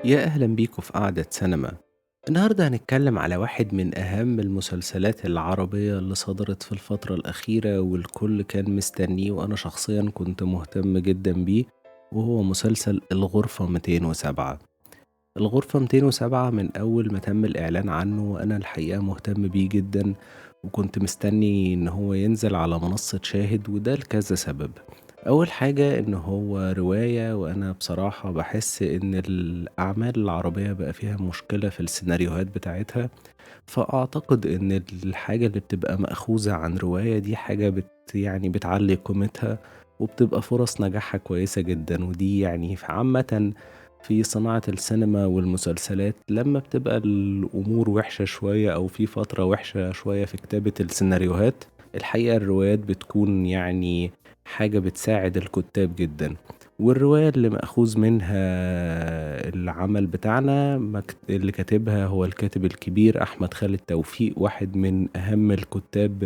يا أهلا بيكم في قعدة سينما. النهاردة هنتكلم على واحد من أهم المسلسلات العربية اللي صدرت في الفترة الأخيرة والكل كان مستنيه، وأنا شخصيا كنت مهتم جدا بيه، وهو مسلسل الغرفة 207. الغرفة 207 من أول ما تم الإعلان عنه وأنا الحقيقة مهتم بيه جدا، وكنت مستني إن هو ينزل على منصة شاهد، وده لكذا سبب. أول حاجة إن هو رواية، وأنا بصراحة بحس إن الأعمال العربية بقى فيها مشكلة في السيناريوهات بتاعتها، فأعتقد إن الحاجة اللي بتبقى مأخوذة عن رواية دي حاجة يعني بتعلي قيمتها وبتبقى فرص نجاحها كويسة جدا. ودي يعني عامة في صناعة السينما والمسلسلات لما بتبقى الأمور وحشة شوية أو في فترة وحشة شوية في كتابة السيناريوهات، الحقيقة الروايات بتكون يعني حاجة بتساعد الكتاب جدا. والرواية اللي مأخوذ منها العمل بتاعنا اللي كاتبها هو الكاتب الكبير أحمد خالد توفيق، واحد من أهم الكتاب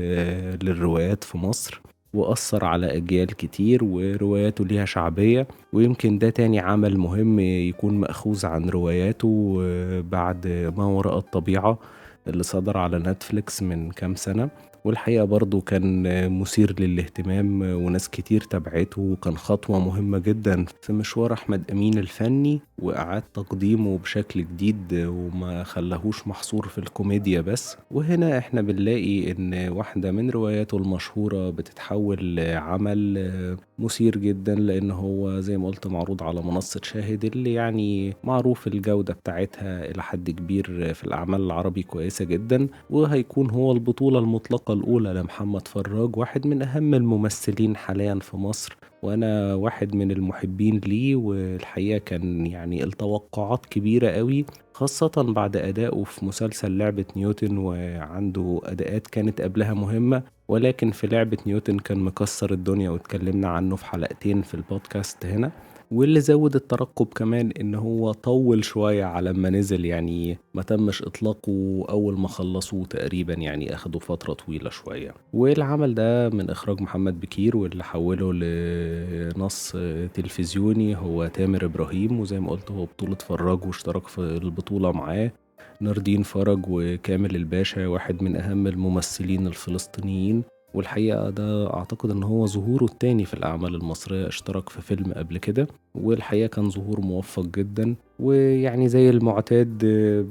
للروايات في مصر، وأثر على أجيال كتير ورواياته ليها شعبية. ويمكن ده تاني عمل مهم يكون مأخوذ عن رواياته بعد ما وراء الطبيعة اللي صدر على نتفليكس من كام سنة، والحقيقة برضو كان مثير للاهتمام وناس كتير تابعته، وكان خطوة مهمة جدا في مشوار أحمد أمين الفني، وأعاد تقديمه بشكل جديد وما خلاهوش محصور في الكوميديا بس. وهنا احنا بنلاقي ان واحدة من رواياته المشهورة بتتحول لعمل مثير جدا، لان هو زي ما قلت معروض على منصة شاهد اللي يعني معروف الجودة بتاعتها إلى حد كبير في الأعمال العربي كويسة جدا، وهيكون هو البطولة المطلقة الأولى لمحمد فراج، واحد من أهم الممثلين حاليا في مصر، وأنا واحد من المحبين ليه. والحقيقة كان يعني التوقعات كبيرة قوي، خاصة بعد أدائه في مسلسل لعبة نيوتن، وعنده أداءات كانت قبلها مهمة، ولكن في لعبة نيوتن كان مكسر الدنيا، واتكلمنا عنه في حلقتين في البودكاست هنا. واللي زود الترقب كمان إن هو طول شوية على ما نزل، يعني ما تمش إطلاقه أول ما خلصوه تقريبا، يعني أخدوا فترة طويلة شوية. والعمل ده من إخراج محمد بكير، واللي حوله لنص تلفزيوني هو تامر إبراهيم، وزي ما قلت هو بطولة فراج واشترك في البطولة معاه ناردين فرج وكامل الباشا، واحد من أهم الممثلين الفلسطينيين. والحقيقة ده أعتقد إن هو ظهوره التاني في الأعمال المصرية، اشترك في فيلم قبل كده، والحقيقة كان ظهور موفق جدا. ويعني زي المعتاد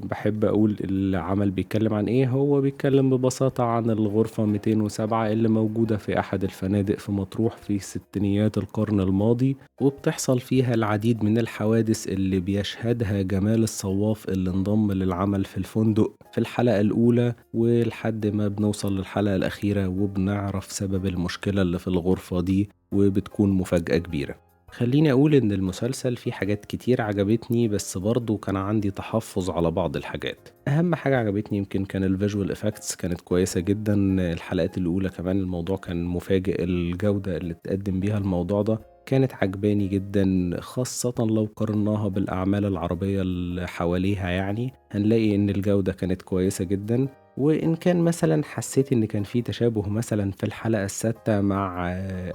بحب أقول العمل بيتكلم عن إيه، هو بيتكلم ببساطة عن الغرفة 207 اللي موجودة في أحد الفنادق في مطروح في ستينيات القرن الماضي، وبتحصل فيها العديد من الحوادث اللي بيشهدها جمال الصواف اللي انضم للعمل في الفندق في الحلقة الأولى، ولحد ما بنوصل للحلقة الأخيرة وبنعرف سبب المشكلة اللي في الغرفة دي، وبتكون مفاجأة كبيرة. خليني أقول إن المسلسل فيه حاجات كتير عجبتني، بس برضو كان عندي تحفظ على بعض الحاجات. أهم حاجة عجبتني يمكن كان ال visual effects، كانت كويسة جدا. الحلقات الأولى كمان الموضوع كان مفاجئ، الجودة اللي اتقدم بيها الموضوع ده كانت عجباني جدا، خاصة لو قارناها بالأعمال العربية اللي حواليها، يعني هنلاقي إن الجودة كانت كويسة جدا. وإن كان مثلا حسيت إن كان في تشابه مثلا في الحلقة السادسة مع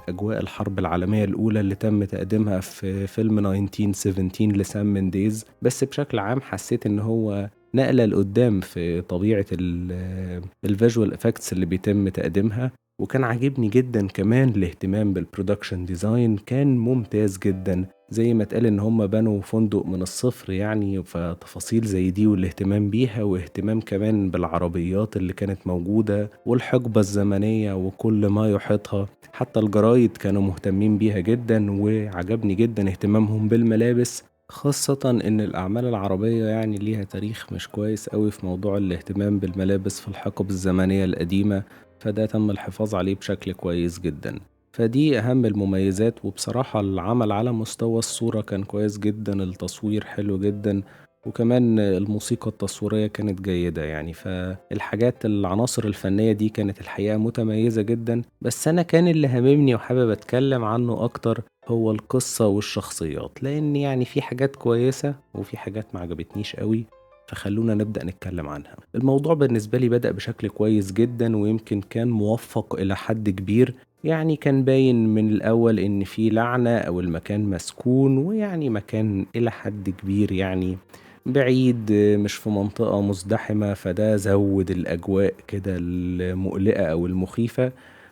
أجواء الحرب العالمية الأولى اللي تم تقديمها في فيلم 1917 لسام منديز، بس بشكل عام حسيت إن هو نقلة لقدام في طبيعة ال visual effects اللي بيتم تقديمها. وكان عاجبني جدا كمان الاهتمام بال production design، كان ممتاز جدا. زي ما اتقال ان هم بنوا فندق من الصفر يعني، فتفاصيل زي دي والاهتمام بيها، واهتمام كمان بالعربيات اللي كانت موجودة والحقبة الزمنية وكل ما يحيطها، حتى الجرايد كانوا مهتمين بيها جدا. وعجبني جدا اهتمامهم بالملابس، خاصة ان الاعمال العربية يعني ليها تاريخ مش كويس قوي في موضوع الاهتمام بالملابس في الحقب الزمنية القديمة، فده تم الحفاظ عليه بشكل كويس جدا. فدي أهم المميزات. وبصراحة العمل على مستوى الصورة كان كويس جدا، التصوير حلو جدا، وكمان الموسيقى التصويرية كانت جيدة يعني. فالحاجات العناصر الفنية دي كانت الحقيقة متميزة جدا. بس أنا كان اللي هاممني وحابب أتكلم عنه أكتر هو القصة والشخصيات، لأن يعني في حاجات كويسة وفي حاجات ما عجبتنيش قوي، فخلونا نبدأ نتكلم عنها. الموضوع بالنسبة لي بدأ بشكل كويس جدا، ويمكن كان موفق إلى حد كبير. يعني كان باين من الأول إن في لعنة أو المكان مسكون، ويعني مكان إلى حد كبير يعني بعيد، مش في منطقة مزدحمة، فده زود الأجواء كده المقلقة أو المخيفة.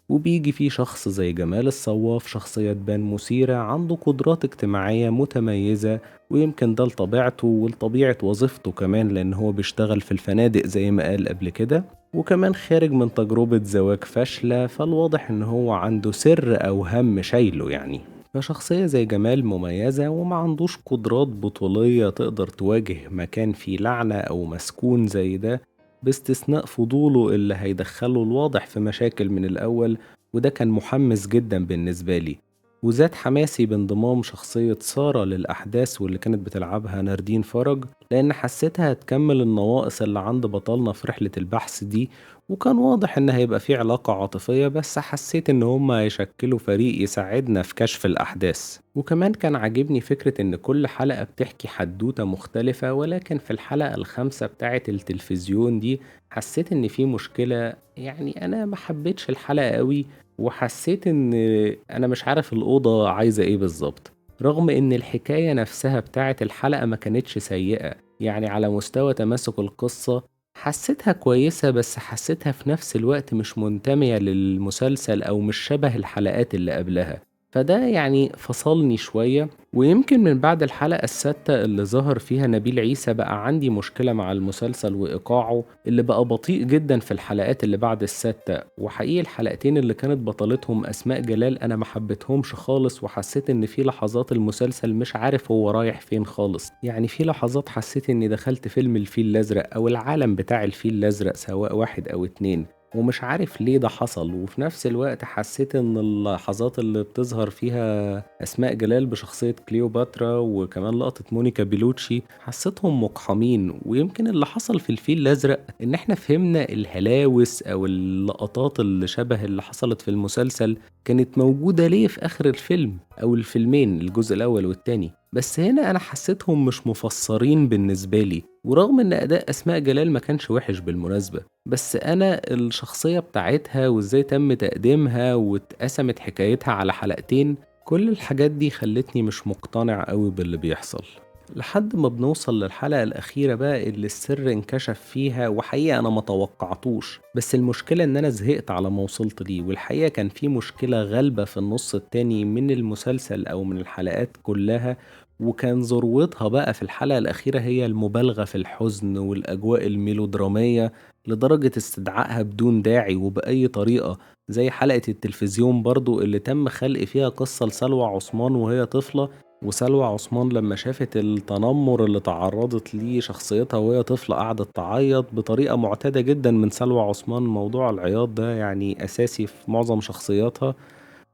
وبيجي فيه شخص زي جمال الصواف، شخصية تبان مثيرة، عنده قدرات اجتماعية متميزة، ويمكن ده لطبيعته ولطبيعة وظيفته كمان، لأن هو بيشتغل في الفنادق زي ما قال قبل كده، وكمان خارج من تجربة زواج فاشلة، فالواضح إن هو عنده سر أو هم شايله يعني. فشخصية زي جمال مميزة وما عندوش قدرات بطولية تقدر تواجه مكان فيه لعنة أو مسكون زي ده، باستثناء فضوله اللي هيدخله الواضح في مشاكل من الأول، وده كان محمس جدا بالنسبة لي. وزاد حماسي بانضمام شخصية سارة للأحداث واللي كانت بتلعبها ناردين فرج، لأن حسيتها هتكمل النواقص اللي عند بطلنا في رحلة البحث دي، وكان واضح إن هيبقى في علاقة عاطفية، بس حسيت إن هما هيشكلوا فريق يساعدنا في كشف الأحداث. وكمان كان عاجبني فكرة إن كل حلقة بتحكي حدوتة مختلفة، ولكن في الحلقة الخامسة بتاعة التلفزيون دي حسيت إن في مشكلة، يعني أنا ما حبيتش الحلقة قوي، وحسيت إن أنا مش عارف الأوضة عايزة إيه بالظبط، رغم إن الحكاية نفسها بتاعة الحلقة ما كانتش سيئة، يعني على مستوى تماسك القصة حسيتها كويسة، بس حسيتها في نفس الوقت مش منتمية للمسلسل أو مش شبه الحلقات اللي قبلها، فده يعني فصلني شوية. ويمكن من بعد الحلقة السادسة اللي ظهر فيها نبيل عيسى بقى عندي مشكلة مع المسلسل وإيقاعه اللي بقى بطيء جدا في الحلقات اللي بعد السادسة. وحقيقي الحلقتين اللي كانت بطلتهم أسماء جلال أنا ما حبيتهمش خالص، وحسيت إن في لحظات المسلسل مش عارف هو رايح فين خالص. يعني في لحظات حسيت إني دخلت فيلم الفيل الأزرق أو العالم بتاع الفيل الأزرق سواء 1 أو 2، ومش عارف ليه ده حصل. وفي نفس الوقت حسيت ان اللحظات اللي بتظهر فيها اسماء جلال بشخصية كليوباترا وكمان لقطة مونيكا بيلوتشي حسيتهم مقحمين. ويمكن اللي حصل في الفيل الازرق ان احنا فهمنا الهلاوس او اللقطات اللي شبه اللي حصلت في المسلسل كانت موجودة ليه في اخر الفيلم او الفيلمين الجزء الاول والتاني، بس هنا انا حسيتهم مش مفسرين بالنسبة لي. ورغم ان اداء اسماء جلال ما كانش وحش بالمناسبة، بس انا الشخصية بتاعتها وازاي تم تقديمها واتقسمت حكايتها على حلقتين، كل الحاجات دي خلتني مش مقتنع قوي باللي بيحصل. لحد ما بنوصل للحلقة الأخيرة بقى اللي السر انكشف فيها، وحقيقة أنا ما توقعتوش، بس المشكلة إن أنا زهقت على ما وصلت ليه. والحقيقة كان في مشكلة غالبة في النص التاني من المسلسل أو من الحلقات كلها، وكان ذروتها بقى في الحلقة الأخيرة هي المبالغة في الحزن والأجواء الميلودرامية لدرجة استدعائها بدون داعي وبأي طريقة، زي حلقة التلفزيون برضو اللي تم خلق فيها قصة لسلوى عثمان وهي طفلة. وسلوى عثمان لما شافت التنمر اللي تعرضت ليه شخصيتها وهي طفلة قعدت تعيط بطريقة معتادة جدا من سلوى عثمان، موضوع العياط ده يعني أساسي في معظم شخصياتها.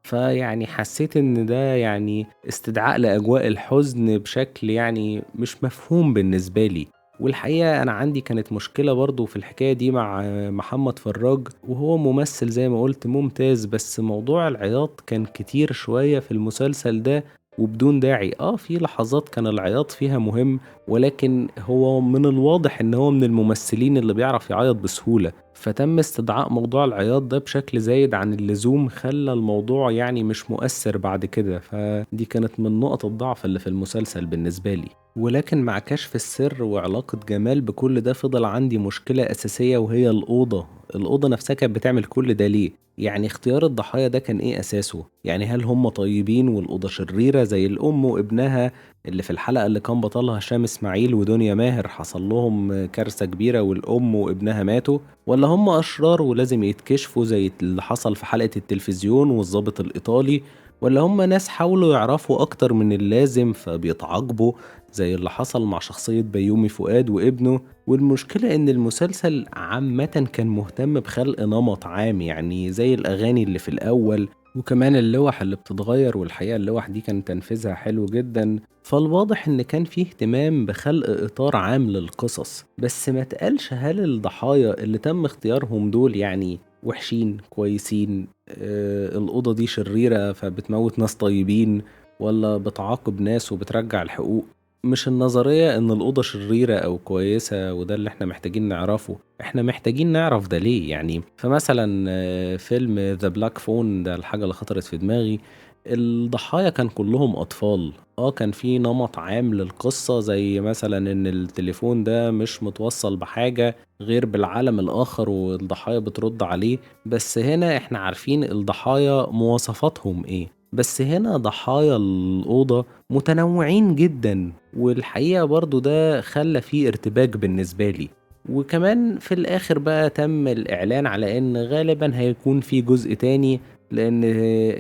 فيعني حسيت ان ده يعني استدعاء لأجواء الحزن بشكل يعني مش مفهوم بالنسبة لي. والحقيقة أنا عندي كانت مشكلة برضو في الحكاية دي مع محمد فراج، وهو ممثل زي ما قلت ممتاز، بس موضوع العياط كان كتير شوية في المسلسل ده وبدون داعي. في لحظات كان العياط فيها مهم، ولكن هو من الواضح ان هو من الممثلين اللي بيعرف يعيط بسهولة، فتم استدعاء موضوع العياط ده بشكل زايد عن اللزوم، خلى الموضوع يعني مش مؤثر بعد كده. فدي كانت من نقط الضعف اللي في المسلسل بالنسبة لي. ولكن مع كشف السر وعلاقة جمال بكل ده فضل عندي مشكلة أساسية، وهي الأوضة. الأوضة نفسها كانت بتعمل كل ده ليه؟ يعني اختيار الضحايا ده كان ايه أساسه؟ يعني هل هم طيبين والأوضة شريرة زي الأم وابنها اللي في الحلقة اللي كان بطلها هشام إسماعيل ودنيا ماهر حصل لهم كارثة كبيرة والأم وابنها ماتوا، ولا هم أشرار ولازم يتكشفوا زي اللي حصل في حلقة التلفزيون والضابط الإيطالي، ولا هم ناس حاولوا يعرفوا أكتر من اللازم فبيتعاقبوا زي اللي حصل مع شخصية بيومي فؤاد وابنه؟ والمشكلة إن المسلسل عامة كان مهتم بخلق نمط عام، يعني زي الأغاني اللي في الأول وكمان اللوح اللي بتتغير، والحقيقة اللوح دي كان تنفيذها حلو جدا. فالواضح إن كان فيه اهتمام بخلق إطار عام للقصص، بس ما تقالش هل الضحايا اللي تم اختيارهم دول يعني وحشين كويسين، الأوضة دي شريرة فبتموت ناس طيبين، ولا بتعاقب ناس وبترجع الحقوق. مش النظرية ان الأوضة شريرة او كويسة، وده اللي احنا محتاجين نعرفه، احنا محتاجين نعرف ده ليه يعني. فمثلا فيلم The Black Phone ده الحاجة اللي خطرت في دماغي، الضحايا كان كلهم أطفال. كان في نمط عام للقصة، زي مثلا ان التليفون ده مش متوصل بحاجة غير بالعالم الآخر والضحايا بترد عليه، بس هنا احنا عارفين الضحايا مواصفاتهم ايه. بس هنا ضحايا الأوضة متنوعين جدا، والحقيقة برضو ده خلى فيه ارتباك بالنسبة لي. وكمان في الآخر بقى تم الإعلان على إن غالبا هيكون في جزء تاني، لأن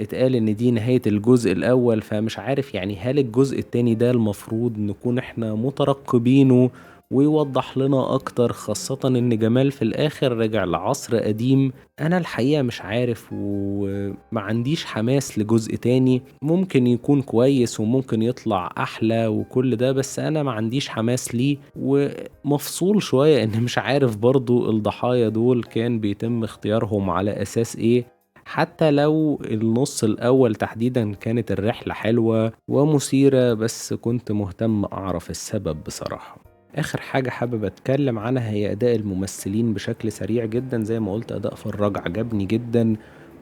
اتقال إن دي نهاية الجزء الأول، فمش عارف يعني هل الجزء التاني ده المفروض نكون احنا مترقبينه ويوضح لنا أكتر، خاصة إن جمال في الآخر رجع لعصر قديم. أنا الحقيقة مش عارف وما عنديش حماس لجزء تاني، ممكن يكون كويس وممكن يطلع أحلى وكل ده، بس أنا ما عنديش حماس ليه، ومفصول شوية إن مش عارف برضو الضحايا دول كان بيتم اختيارهم على أساس إيه. حتى لو النص الأول تحديدا كانت الرحلة حلوة ومثيرة، بس كنت مهتم أعرف السبب بصراحة. آخر حاجة حابب أتكلم عنها هي أداء الممثلين بشكل سريع جدا. زي ما قلت أداء فراج عجبني جدا،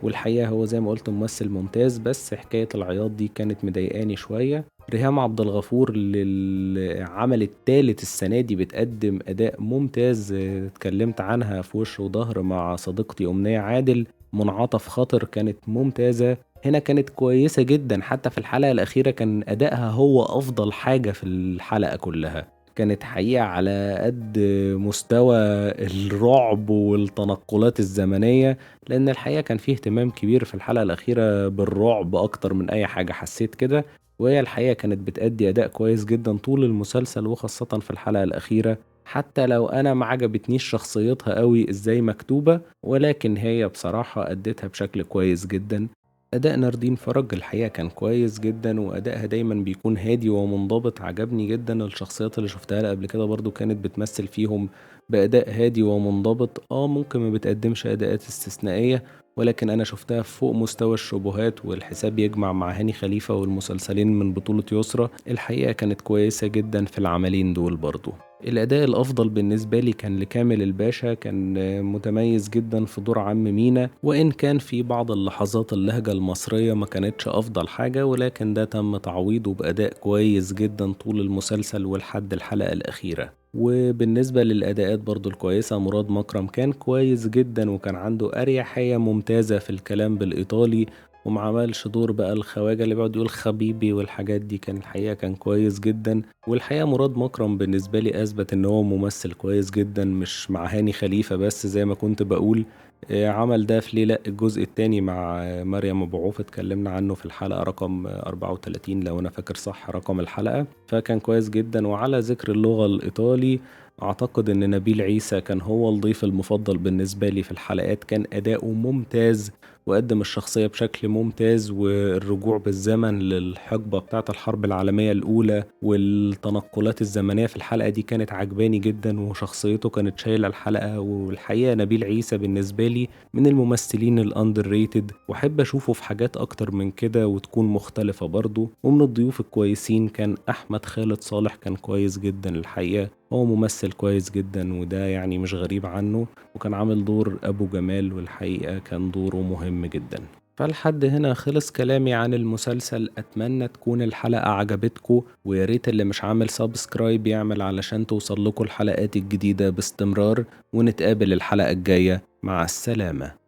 والحقيقة هو زي ما قلت ممثل ممتاز، بس حكاية العياط دي كانت مضايقاني شوية. ريهام عبد الغفور للعمل الثالث السنة دي بتقدم أداء ممتاز، اتكلمت عنها في وش وظهر مع صديقتي أمنية عادل. منعطف خاطر كانت ممتازة، هنا كانت كويسة جدا، حتى في الحلقة الأخيرة كان أدائها هو أفضل حاجة في الحلقة كلها. كانت حقيقة على قد مستوى الرعب والتنقلات الزمنية، لأن الحقيقة كان فيه اهتمام كبير في الحلقة الأخيرة بالرعب أكتر من أي حاجة، حسيت كده. وهي الحقيقة كانت بتأدي أداء كويس جدا طول المسلسل، وخاصة في الحلقة الأخيرة، حتى لو أنا ما عجبتنيش شخصيتها قوي إزاي مكتوبة، ولكن هي بصراحة أدتها بشكل كويس جدا. أداء ناردين فرج الحقيقة كان كويس جدا، وأدائها دايما بيكون هادي ومنضبط، عجبني جدا. الشخصيات اللي شفتها قبل كده برضو كانت بتمثل فيهم بأداء هادي ومنضبط، ممكن ما بتقدمش أداءات استثنائية، ولكن أنا شفتها فوق مستوى الشبهات. والحساب يجمع مع هاني خليفة والمسلسلين من بطولة يسرا، الحقيقة كانت كويسة جدا في العملين دول برضو. الأداء الأفضل بالنسبة لي كان لكامل الباشا، كان متميز جدا في دور عم مينا، وإن كان في بعض اللحظات اللهجة المصرية ما كانتش أفضل حاجة، ولكن ده تم تعويضه بأداء كويس جدا طول المسلسل ولحد الحلقة الأخيرة. وبالنسبة للأداءات برضو الكويسة، مراد مكرم كان كويس جدا، وكان عنده أريحية ممتازة في الكلام بالإيطالي، وما عملش دور بقى الخواجة اللي بيقعد يقول خبيبي والحاجات دي، كان الحقيقة كان كويس جدا. والحقيقة مراد مكرم بالنسبة لي أثبت إن هو ممثل كويس جدا، مش مع هاني خليفة بس زي ما كنت بقول، عمل ده في ليه لأ الجزء الثاني مع مريم أبو عوف، اتكلمنا عنه في الحلقة رقم 34 لو أنا فاكر صح رقم الحلقة، فكان كويس جدا. وعلى ذكر اللغة الإيطالي، أعتقد إن نبيل عيسى كان هو الضيف المفضل بالنسبة لي في الحلقات، كان أداؤه ممتاز وقدم الشخصية بشكل ممتاز، والرجوع بالزمن للحقبة بتاعة الحرب العالمية الأولى والتنقلات الزمنية في الحلقة دي كانت عجباني جدا، وشخصيته كانت شايلة الحلقة. والحقيقة نبيل عيسى بالنسبة لي من الممثلين ال underrated، وأحب أشوفه في حاجات أكتر من كده وتكون مختلفة برضو. ومن الضيوف الكويسين كان أحمد خالد صالح، كان كويس جدا الحقيقة، هو ممثل كويس جدا وده يعني مش غريب عنه، وكان عامل دور أبو جمال والحقيقة كان دوره مهم جدا. فلحد هنا خلص كلامي عن المسلسل، أتمنى تكون الحلقة عجبتكم، وياريت اللي مش عامل subscribe يعمل علشان توصل لكم الحلقات الجديدة باستمرار، ونتقابل الحلقة الجاية. مع السلامة.